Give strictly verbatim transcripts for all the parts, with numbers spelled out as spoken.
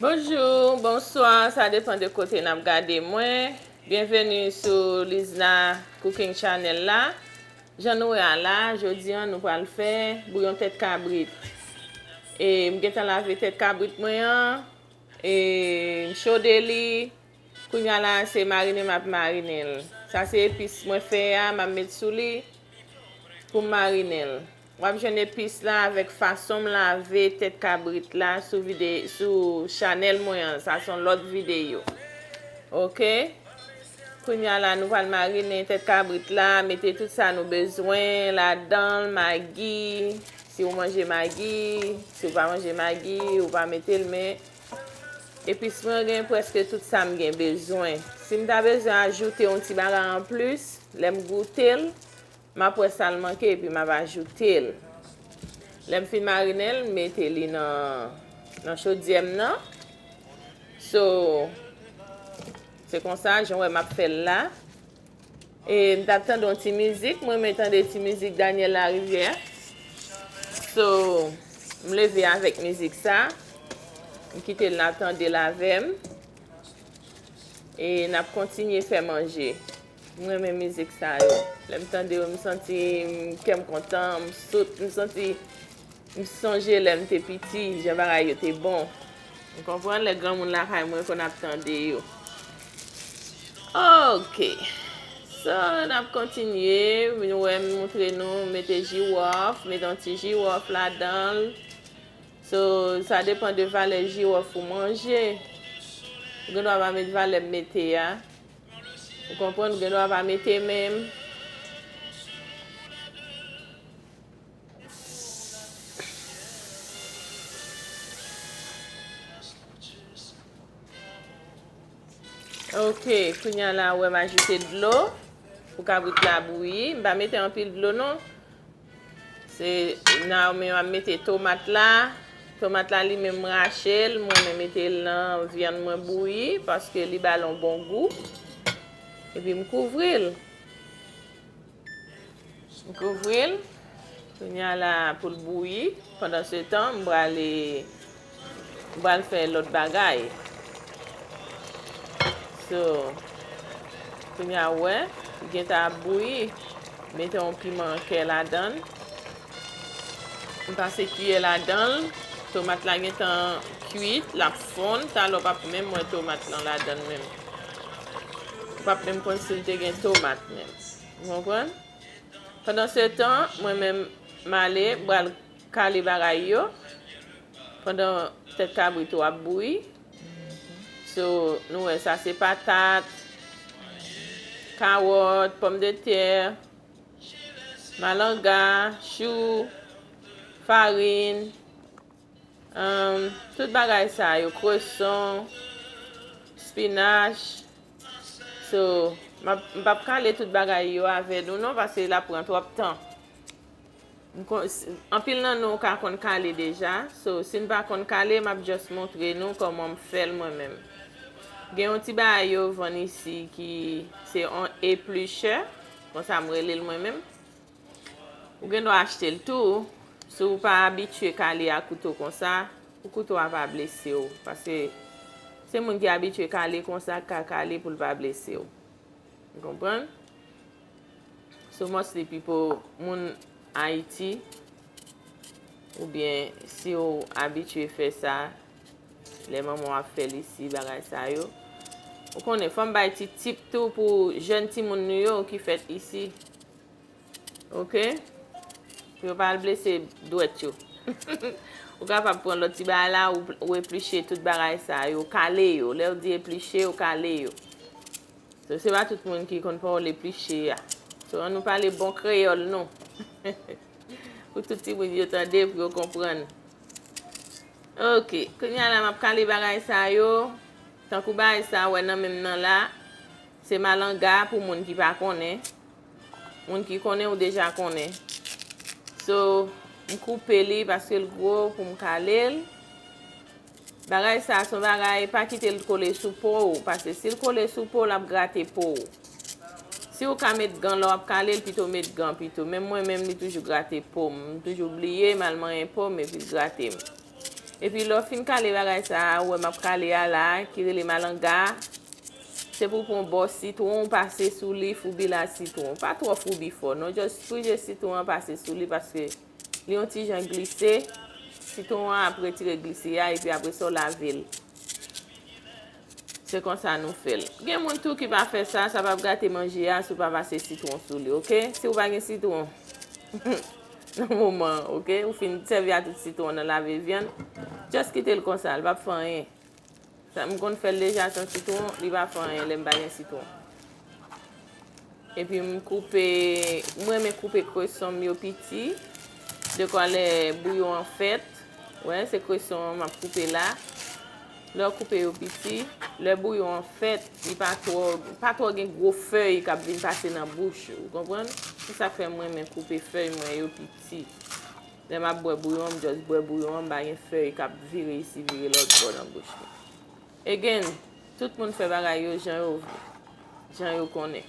Bonjou, bonswa, sa depann de kote n ap gade mwen. Byenveni sou Lizna Cooking Channel la. Jan nou wè a la, jodi a nou pral fè bouyon tèt kabrit. E m gentan lave tèt kabrit mwen an, e m chode li. Kounye a la, se marinen m ap marinen l. Sa se epis mwen fè a, m ap met sou li pou m marinen l. W ap jwenn epis la avèk fason m lave tèt kabrit la sou vide-, sou chanèl mwen an. Sa se yon lòt videyo. Oke? Kounye a la, nou pral marinen tèt kabrit la, mete tout sa nou bezwen ladan l, magi, si w manje magi, si w pa manje magi, ou pa mete l, men epis mwen gen prèske tout sa m gen bezwen. Si m ta bezwen ajoute yon ti bagay anplis, lè m goute l, m ap wè sa l manke epi m ap ajoute l. Lè m fin marinen l, m mete li nan, nan chodyè m nan. So, se konsa, jan w wè m ap fè l la. E m t ap tande yon ti mizik, mwen renmen tande ti mizik Daniel Larivière. So, m leve avèk mizik sa. M kite l nan tande l avè m. E n ap kontinye fè manje. M renmen mizik sa yo. Lè m tande yo, m santi m, kè m kontan, m sout, m santi, m sonje lè m te piti, jan bagay yo te bon. Ou konprann? Lè granmoun lakay mwen konn ap tande yo. Oke. So, n ap kontinye. Nou wè m montre nou, mete jiwòf, mete yon ti jiwòf ladan l. So, sa depann de valè jiwòf ou manje. Ou gen dwa pa met valè m mete a. Ou konprann, ou gen dwa pa mete menm. Oke, kounye a la, ou wè m ajoute dlo pou kabrit la bouyi. M pa mete anpil dlo non. Se nan men m ap mete tomat la. Tomat la li menm m rache l, mwen men mete l nan vyann mwen bouyi paske li ba l yon bon gou. Epi m kouvri l. M kouvri l. Kounye a la pou l bouyi. Pandan se tan, m prale, m pral fè lòt bagay. So, kounye a ou wè, li gentan ap bouyi. Mete yon piman kè ladan l. M pase kiyè ladan l. Tomat la gentan kuit, l ap fonn. Talè w p ap menm wè tomat lan ladan l menm. Ou p ap menm konn si l te gen tomat menm. Ou konprann? Pandan se tan, mwen menm, m ale, m pral kale bagay yo. Pandan tèt kabrit ou ap bouyi. So, nou wè sa se patat, kawòt, pòmdetè, malanga, chou, farin, um, tout bagay sa yo, kreson, spinach. So, m ap, m p ap kale tout bagay yo avè nou non, paske l ap pran twòp tan. M kon-, s-, anpil nan nou ka konn kale deja. So, si n pa konn kale, m ap just montre nou kòman m fè l mwen menm. Gen yon ti bagay yo vann isi ki se yon éplucheur, konsa m rele l mwen menm. Ou gen dwa achte l tou. Si w pa abitye kale ak kouto konsa, pou kouto a pa blese w. Paske se moun ki abitye kale konsa k ka kale pou l pa blese w. Ou konprann? So mostly people, moun Ayiti, oubyen si w abitye fè sa, lè manman w ap fè l isi, bagay sa yo. Ou konnen, fò m bay ti tip tou pou jèn timoun nou yo ki fèt isi. Oke? Pou yo pa al blese dwèt yo. Ou kapab pran lòt ti bagay la, ou, ou epliche tout bagay sa yo, kale yo. Lè yo di epliche, ou kale yo. So, se pa tout moun ki konn pawòl epliche a. So, ann nou pale bon kreyòl nou. Pou tout timoun yo tande, pou yo konprann. Oke, kounye a la, m ap kale bagay sa yo. Tankou bagay sa, wè nan men m nan la, se malanga pou moun ki pa konnen. Moun ki konnen, ou deja konnen. So, m koupe li paske l gwo pou m kale l. Bagay sa, se yon bagay, pa kite l kole sou po w, paske si l kole sou po w, l ap grate po w. Si w ka met gan lè w ap kale l, pito met gan pito. Menm mwen menm, li toujou grate po m. M toujou bliye, m al manyen po m, epi l grate m. Epi lè w fin kale bagay sa a, ou wè m ap kale a la, ki rele malanga, se pou w pran yon bò sitwon, w pase sou li, foubi la sitwon. Pa twò foubi fò, non, just prije sitwon an, pase sou li, paske li yon ti jan glise. Sitwon an ap retire glise a, epi apre sa, w lave l. Se konsa nou fè l. Gen moun tou ki pa fè sa, sa p ap gate manje a si w pa pase sitwon sou li, oke? Si w pa gen sitwon nan moman an, oke? Ou fin sèvi a tout sitwon nan lave vyann, just kite l konsa, l p ap fè anyen. Sa, m konn fè l deja san sitwon, li pa fè anyen lè m pa gen sitwon. Epi m koupe, m renmen koupe kreson m yo piti, dekwa lè bouyon an fèt, wè, se kreson an m ap koupe la. Lè w koupe yo piti, lè bouyon an fèt, li pa twò, pa twò gen gwo fèy k ap vin pase nan bouch ou, ou konprann? Se sa k fè m renmen koupe fèy mwen yo piti. Lè m ap bwè bouyon an, m just bwè bouyon an, m pa gen fèy k ap vire isi, vire lòt bò nan bouch mwen. Again, tout moun fè bagay yo jan yo vle, jan yo konnen.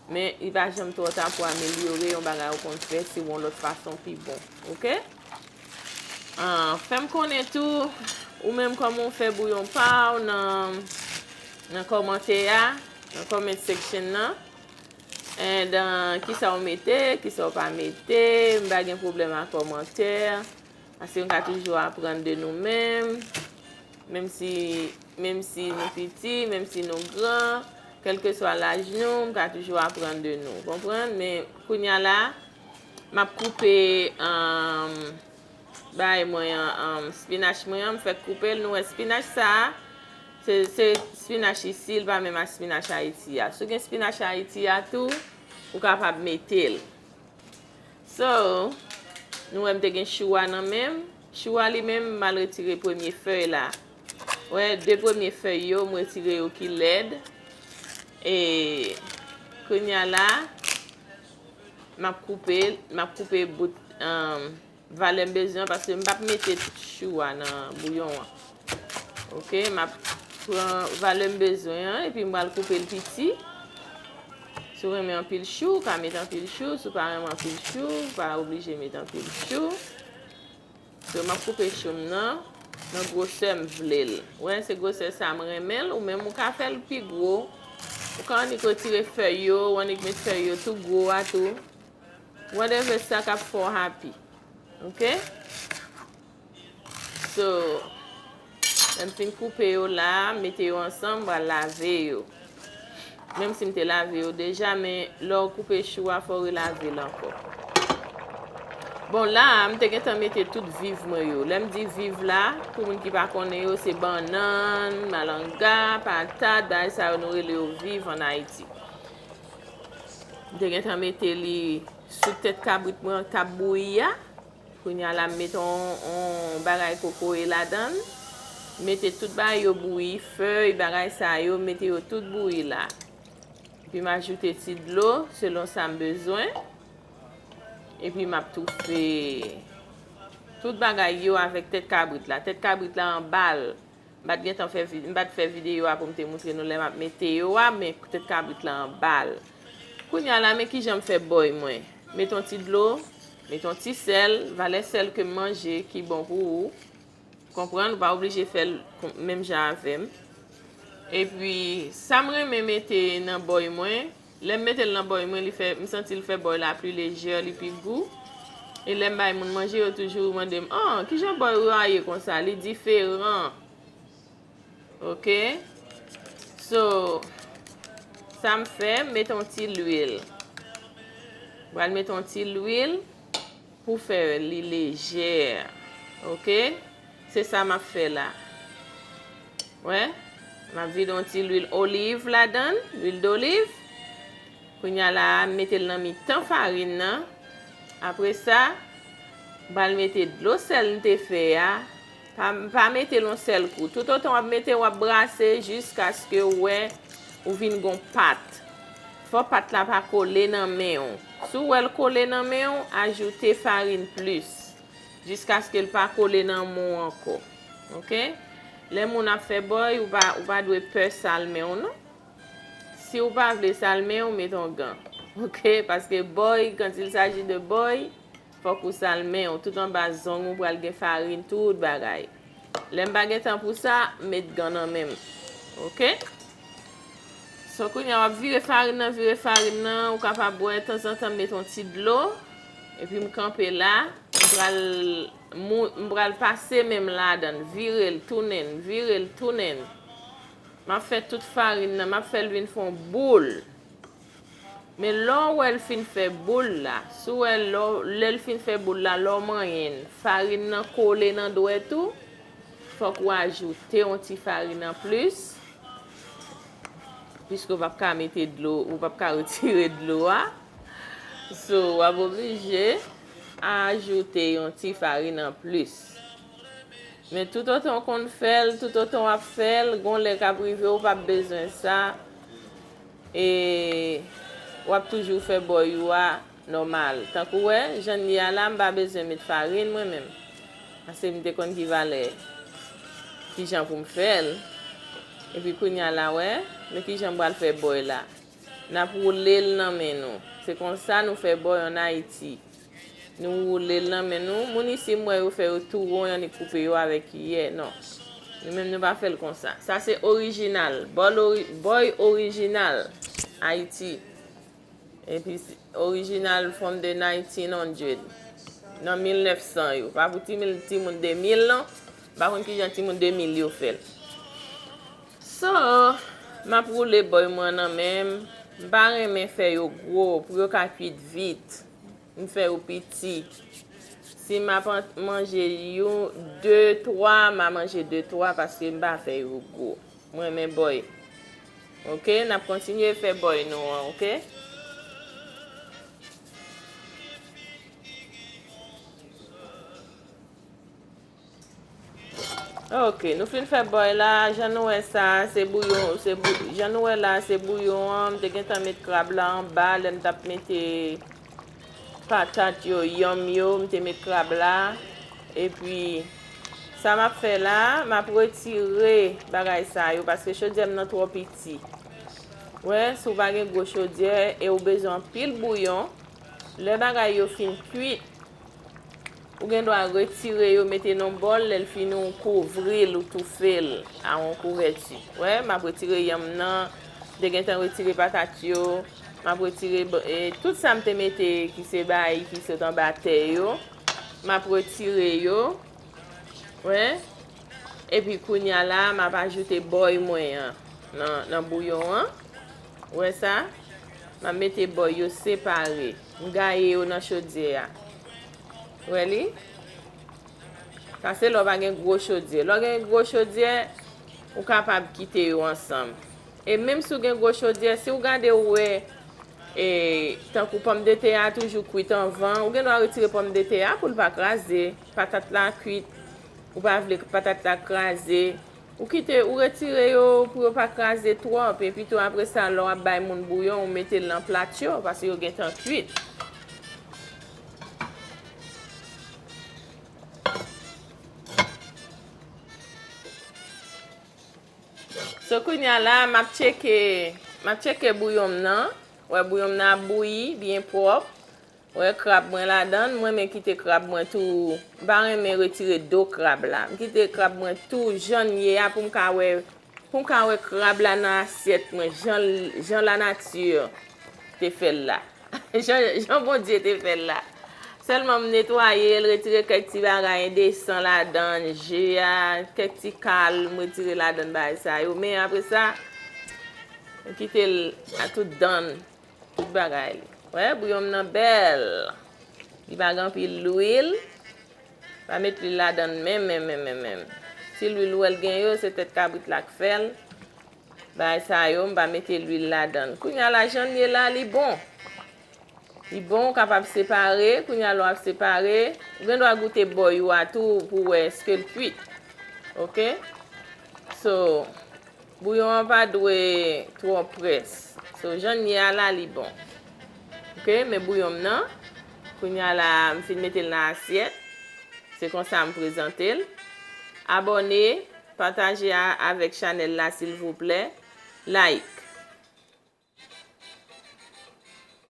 Men, li pa janm twò ta pou amelyore yon bagay ou konn fè, se yon lòt fason pi bon, oke? Ah, fè m konnen tou, ou menm kòman w fè bouyon pa w nan, nan kòmantè a, nan comment section nan. And, uh, kisa w mete, kisa w pa mete, m pa gen pwoblèm ak kòmantè. Paske nou ka toujou aprann de nou menm. Menm si, menm si nou piti, menm si nou gran, kèlkeswa laj nou, m ka toujou aprann de nou. Konprann? Men kounye a la, m ap koupe, um, bay mwen an, um, spinach mwen an, m fèk koupe l. Nou wè spinach sa a, se, se spinach isi, l pa menm ak spinach Ayiti a. Si w gen spinach Ayiti a tou, ou kapab mete l. So, nou wè m te gen chou a nan men m. Chou a li menm, m al retire premye fèy la. Wè, de premye fèy yo, m retire yo ki lèd. E kounye a la, m ap koupe, m ap koupe bout, um, valè m bezwen an, paske m p ap mete tout chou a nan bouyon an. Oke, m ap pran valè m bezwen an, epi m pral koupe l piti. Si w renmen anpil chou, ou ka met anpil chou. Si w pa renmen anpil chou, ou pa oblije met anpil chou. So, m ap koupe chou m nan, nan gwosè m vle l. Wè, se gwosè sa m renmen l. Ou menm, ou ka fè l pi gwo. Ou ka annik retire fèy yo, ou annik met fèy yo tou gwo a tou. Whatever sa k ap fè w happy. Oke? So, lè m fin koupe yo la, m mete yo ansanm, m pral lave yo. Menm si m te lave yo deja, men lè w koupe chou a, fò w relave l ankò. Bon, la a, m te gentan mete tout viv mwen yo. Lè m di viv la, pou moun ki pa konnen yo, se bannann, malanga, patat, bagay sa yo nou rele yo viv ann Ayiti. M te gentan mete li sou tèt kabrit mwen k ap bouyi a. Kounye a la, m mete yon, yon bagay kokoye ladan l. Mete tout bagay yo bouyi, fèy, bagay sa yo, mete yo tout bouyi la. Epi m ajoute ti dlo, selon sa m bezwen. Epi m ap toufe tout bagay yo avèk tèt kabrit la. Tèt kabrit la anba l. M pa t gentan fè vi-, m pa t fè videyo a pou m te moutre nou lè m ap mete yo a, men tèt kabrit la anba l. Kounye a la, men kijan m fè bòy mwen. Met yon ti dlo, met yon ti sèl, valè sèl ke m manje ki bon pou ou. Konprann, ou pa oblije fè l kon-, menm jan avè m. Epi, sa m renmen mete nan bòy mwen, lè m mete l nan bòy mwen, li fè, m santi l fè bòy la pli lejè, li pi gou. E lè m bay moun manje, yo toujou mande m, "An, kijan bòy ou a ye konsa? Li diferan." Oke? So, sa m fè, m mete yon ti lwil. M pral mete yon ti lwil pou fè li lejè. Oke? Se sa m ap fè la. Wè? M ap vide yon ti lwil oliv ladan l, lwil doliv. Kounye a la a, m mete l nan mitan farin nan. Apre sa, m pral mete dlo sèl m te fè a. Pa, pa mete l yon sèl kou. Toutotan w ap mete, w ap brase jiskaske w wè ou vin gon pat. Fò pat la pa kole nan men w. Si w wè l kole nan men w, ajoute farin plis. Jiskaske l pa kole nan men w ankò. Oke? Lè moun ap fè bòy, ou pa, ou pa dwe pè sal men w, non. Si w pa vle sal men w, met yon gan. Oke? Paske bòy, quand il s'agit de bòy, fòk ou sal men w. Tout anba zong ou pral gen farin, tout bagay. Lè m pa gen tan pou sa, m met gan nan men m. Oke? So, kounye a, w ap vire farin nan, vire farin nan, ou kapab wè, tanzantan, m met yon ti dlo, epi m kanpe la, m pral, mou- m pral pase men m ladan l, vire l, tounen l, vire l, tounen l. M ap fè tout farin nan, m ap fè l vin fè yon boul. Men lè w wè l fin fè boul la, si w wè lè w- lè l fin fè boul la, lè w manyen l, farin nan kole nan dwèt ou, fòk ou ajoute yon ti farin anplis, piske w p ap ka mete dlo, ou p ap ka retire dlo a. So, w ap oblije ajoute yon ti farin anplis. Men toutotan w konn fè l, toutotan w ap fè l, gon lè k ap rive ou p ap bezwen sa. E w ap toujou fè bòy ou a nòmal. Tankou w wè, jan l ye a la, m pa bezwen met farin mwen menm. Paske m te konn ki valè, ki jan pou m fè l. Epi kounye a la, wè, men ki jan m pral fè bòy la. N ap woule l nan men nou. Se konsa nou fè bòy ann Ayiti. Nou woule l nan men nou. Moun isi m wè yo fè yo tou won, y annik koupe yo avèk kiyè. Non. Nou menm nou pa fè l konsa. Sa se orijinal. Bòl ori- bòy orijinal Ayiti. Epi se- orijinal from the nineteen hundred. Nan mil nèf san yo. Pa pou ti mil, timoun de mil non. M pa konn kijan timoun de mil yo fè l. So, m ap woule bòy mwen nan men m. M pa renmen fè yo gwo pou yo ka kuit vit. M fè yo piti. Si m ap an- manje yon, de, twa, m a manje de, twa paske m pa fè yo gwo. Mwen renmen bòy. Oke, n ap kontinye fè bòy nou an, oke? Oke, nou fin fè bòy la, jan nou wè sa, se bouyon, se bou- jan nou wè la, se bouyon an, m te gentan met krab la anba, lè m t ap mete patat yo, yanm yo, m te met krab la. Epi, sa m ap fè la, m ap retire bagay sa yo, paske chodyè m nan twò piti. Wè, si w pa gen gwo chodyè e w bezwen anpil bouyon, lè bagay yo fin kuit, ou gen dwa retire yo, mete nan bòl, lè l fini ou kouvri l, ou toufe l a yon kouvèti. Wè, m ap retire yanm nan, m te gentan retire patat yo, m ap retire b- e, tout sa m te mete ki se bay ki sot anba tè yo, m ap retire yo. Wè, epi kounye a la, m ap ajoute bòy mwen an nan, nan bouyon an. Wè sa? M ap mete bòy yo separe. M gaye yo nan chodyè a. Wè li? Sa se lè w pa gen gwo chodyè. Lè w gen gwo chodyè, ou kapab kite yo ansanm. E menm si w gen gwo chodyè, si w gade w wè, e, tankou pòmdetè a toujou kwit anvan, ou gen dwa retire pòmdetè a pou l pa kraze. Patat la kwit, ou pa vle patat la kraze. Ou kite, ou retire yo pou yo pa kraze twòp, epi tou apre sa, lè w ap bay moun bouyon, ou mete l nan plat yo, paske yo gentan kwit. So, kounye a la, m ap tcheke, m ap tcheke bouyon m nan. Wè, bouyon m nan ap bouyi byen pwòp. Wè, krab mwen ladan l, mwen renmen kite krab mwen tou. M pa renmen retire do krab la. M kite krab mwen tou jan l ye a pou m ka wè, pou m ka wè krab la nan asyèt mwen, jan l- jan lanati te fè l la. Jan, jan Bondye te fè l la. Sèlman m netwaye l, retire kèk ti bagay endesan ladan l, je a, kèk ti kal, m retire ladan l bagay sa yo. Men apre sa, m kite l a tout dan l. Tout bagay li. Wè, bouyon m nan bèl. Li pa gen anpil lwil. Pa met lwil ladan l menm, menm, menm, menm, menm. Ti lwil ou wè l gen yo, se tèt kabrit la k fè l. Bagay sa yo, m pa mete lwil ladan l. Kounye a la, jan l ye la, li bon. Li bon, ou kapab separe. Kounye a la, w ap separe. Ou gen dwa goute bòy ou a tou pou w wè èske l kwit. Oke? So, bouyon an pa dwe twò près. So, jan l ye a la, li bon. Oke, men bouyon m nan. Kounye a la, m fin mete l nan asyèt. Se konsa m prezante l. Abòne, pataje a- avèk chanèl la, silvouplè. Like.